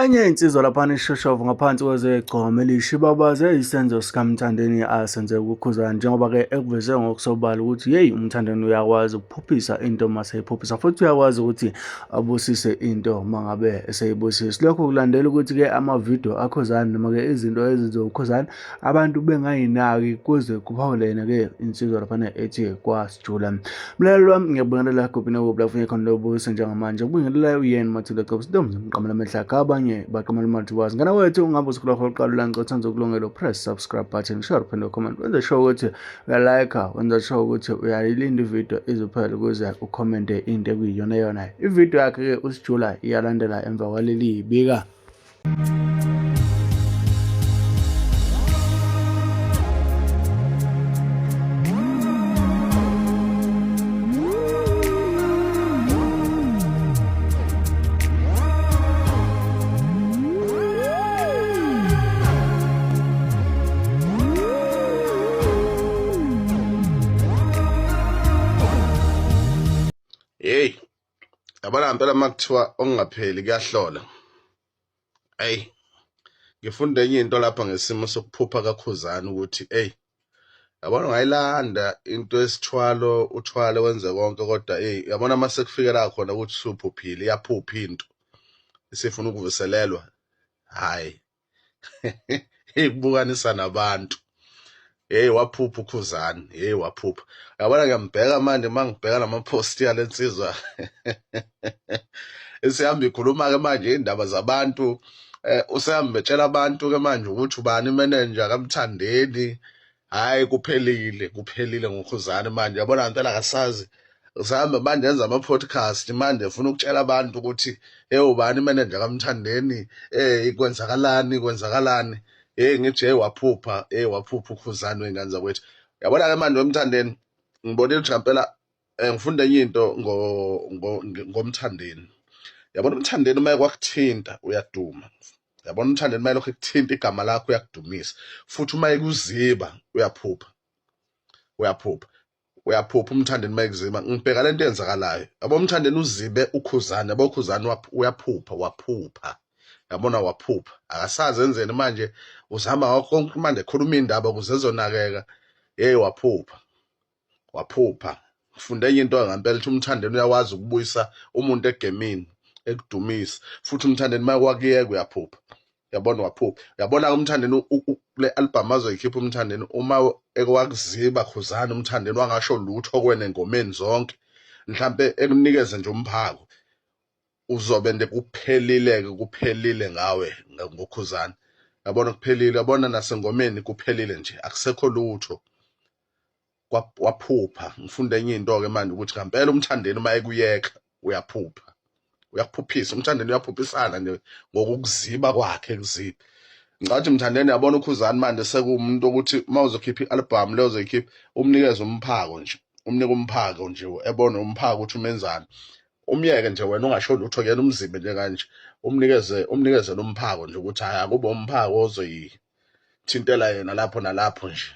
Enye insizwa laphana ishoshovu ngaphansi kwezegcome elisha ibabaze isenzo sikaMthandeni asenze kuKhuzani njengoba-ke ekuveze ngokusobala ukuthi yeyi uMthandeni uyakwazi ukuphuphisa into uma seyiphuphisa futhi uyakwazi ukuthi abusise into uma ngabe eseyibusisa. Lokhu kulandela ukuthi-ke amavidiyo aKhuzani noma-ke izinto ezenziwa uKhuzani abantu bengayinaki kuze kuphawule yena-ke insizwa laphana ethi kwasijula. Mlaleli wami ngiyakubingelela kuphi nakuphi lapho uye khona lobuso njengamanje ukubingelela uyena Mathilda Gcobisa intombi zomqamela amehlo akhe abanye baqamela umathi wazi ngana wethu ungabe usuku lwakho lokuqala la ngicela uthanda ukulungela press subscribe button share uphinde comment wenze sure ukuthi uyalike wenza sure ukuthi uyayilinda ividiyo izophela ukuze ukhomente into ekuyiyona yona ividiyo yakhe-ke usijula iyalandela emva kwaleli bika. Hey, yabona ngempela uma kuthiwa okungapheli kuyahlola. Ayi, ngifunde enye into lapha ngesimo sokuphupha kaKhuzani ukuthi eyi yabona ungayilanda into esithwalo uthwale wenze konke kodwa eyi yabona uma sekufike la khona ukuthi usuphuphile iyaphupha into isifuna ukuvuselelwa hhayi ikubukanisa nabantu. Hey waphupha uKhuzani, hey waphupha. Yabona ngiyambheka manje mangibheka lama post yalensizwa. Isihamba ikhuluma ke manje indaba zabantu. Usehamba etshela abantu ke manje ukuthi ubani imanager kaMthandeni. Hayi kuphelile, kuphelile ngoKhuzani manje. Yabona ngempela akasazi. Usehamba manje enza ama-podcast manje efuna ukutshela abantu ukuthi hey ubani imanager kaMthandeni, kwenzakalani, kwenzakalani. Hey ngithi hey waphupha, hey waphupha uKhuzani wengane zakwethu. Yabona ke manje wemthandeni ngibonile ukuthi ngempela ngifunda enye into ngoMthandeni. Yabona uMthandeni uma kwakuthinta uyaduma. Yabona uMthandeni uma elokhu ekuthinta igama lakho uyakudumisa. Futhi uma ekuziba uyaphupha. Uyaphupha. Uyaphupha uMthandeni uma ekuziba. Ngibheka lento eyenzakalayo. Yabo uMthandeni uzibe uKhuzani, yabo uKhuzani uyaphupha, waphupha. Yabona waphupha. Akasazi enzeni manje uzama ngakho konke manje ekhuluma indaba ukuze ezonakeka. Hey waphupha. Waphupha. Ngifunde enye into ngempela ukuthi uMthandeni uyakwazi ukubuyisa umuntu egemini ekudumisa futhi uMthandeni uma kwakuyeka uyaphupha. Yabona waphupha. Uyabona uMthandeni kule album azoyikhipha uMthandeni uma ekwakuziba Khuzani uMthandeni wangasho lutho kwena engomeni zonke. Mhlampe ekunikeze nje umphako. Uzobe nje kuphelile-ke kuphelile ngawe ngoKhuzani. Yabona kuphelile, yabona nasengomeni kuphelile nje akusekho lutho. Waphupha ngifunda enye into-ke manje ukuthi ngampela uMthandeni uma ekuyeka uyaphupha uyakuphuphisa uMthandeni uyaphuphisana nje ngokukuziba kwakhe kuziba. Ngicathi Mthandeni yabona uKhuzani manje sekuwumuntu ukuthi uma uzokhipha i-album leyo uzoyikhipha umnikeze umphako nje umnike umphako nje ebone umphako ukuthi umenzani umyeke nje wena ungasho lutho kuyena umzibe nje kanje umnikeze umnikeze umphako nje ukuthi hhayi akube umphako ozoyithintela yena lapho nalapho nje.